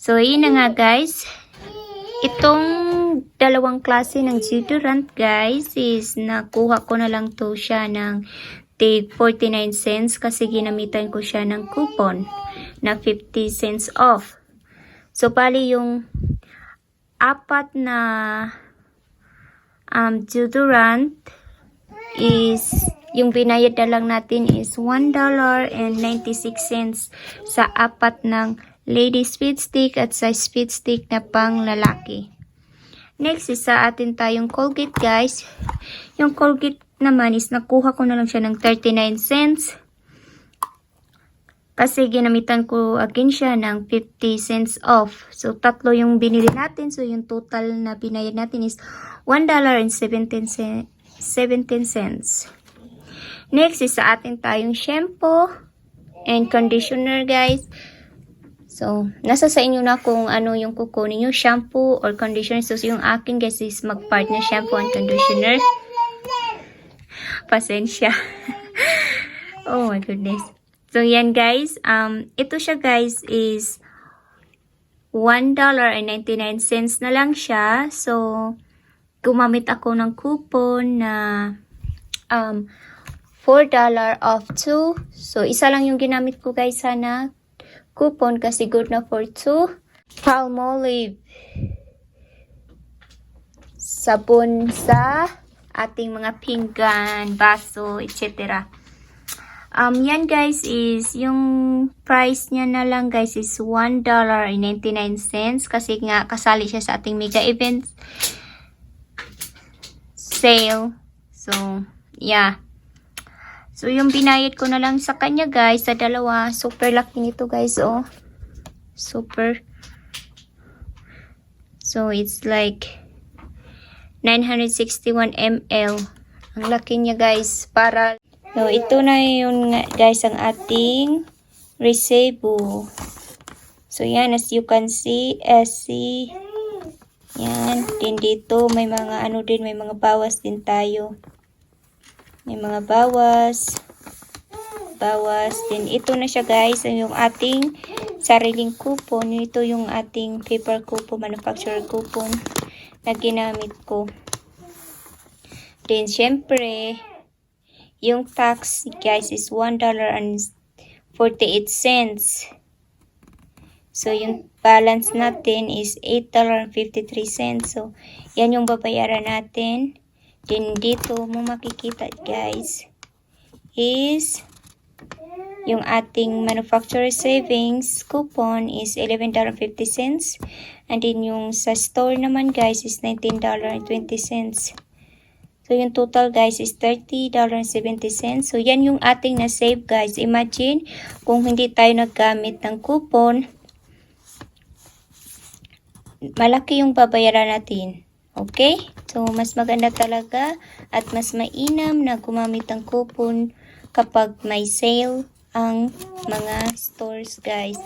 So, yun na nga guys. Itong dalawang klase ng deodorant guys is nakuha ko na lang to siya ng tig 49 cents kasi ginamitan ko siya ng coupon na 50 cents off. So, bali yung apat na deodorant is yung binayad na lang natin is $1.96 sa apat ng lady speed stick at sa speed stick na pang lalaki. Next is sa atin tayong Colgate guys. Yung Colgate naman is nakuha ko na lang siya ng 39 cents. Kasi ginamitan ko again siya ng 50 cents off. So tatlo yung binili natin. So yung total na binayad natin is $1.17. Next is sa atin tayong shampoo and conditioner guys. So, nasa sa inyo na kung ano yung kukunin nyo, shampoo or conditioner. So, yung akin guys is mag-part na shampoo and conditioner. Pasensya. Oh my goodness. So, yan guys. Ito siya guys is $1.99 na lang siya. So, gumamit ako ng coupon na $4 off 2. So, isa lang yung ginamit ko guys sana coupon kasi good na for 2. Palmolive. Sabon sa ating mga pinggan, baso, etc. Yan guys is yung price niya na lang guys is $1.99 kasi nga kasali siya sa ating mega event sale. So, yeah. So, yung binayad ko na lang sa kanya, guys, sa dalawa. Super laki nito, guys, oh. Super. So, it's like 961 ml. Ang laki niya, guys. Para, so, ito na yun, guys, ang ating resibo. So, yan, as you can see, SC. Yan. Din dito, may mga, ano din, may mga bawas din tayo. May mga bawas. Then, ito na siya guys. Yung ating sariling coupon. Ito yung ating paper coupon, manufacturer coupon na ginamit ko. Then, syempre, yung tax guys is $1.48. So, yung balance natin is $8.53. So, yan yung babayaran natin. Then, dito mo makikita guys is yung ating manufacturer savings coupon is $11.50. And then, yung sa store naman guys is $19.20. So, yung total guys is $30.70. So, yan yung ating na-save guys. Imagine kung hindi tayo naggamit ng coupon, malaki yung babayaran natin. Okay? So, mas maganda talaga at mas mainam na gumamit ng coupon kapag may sale ang mga stores, guys.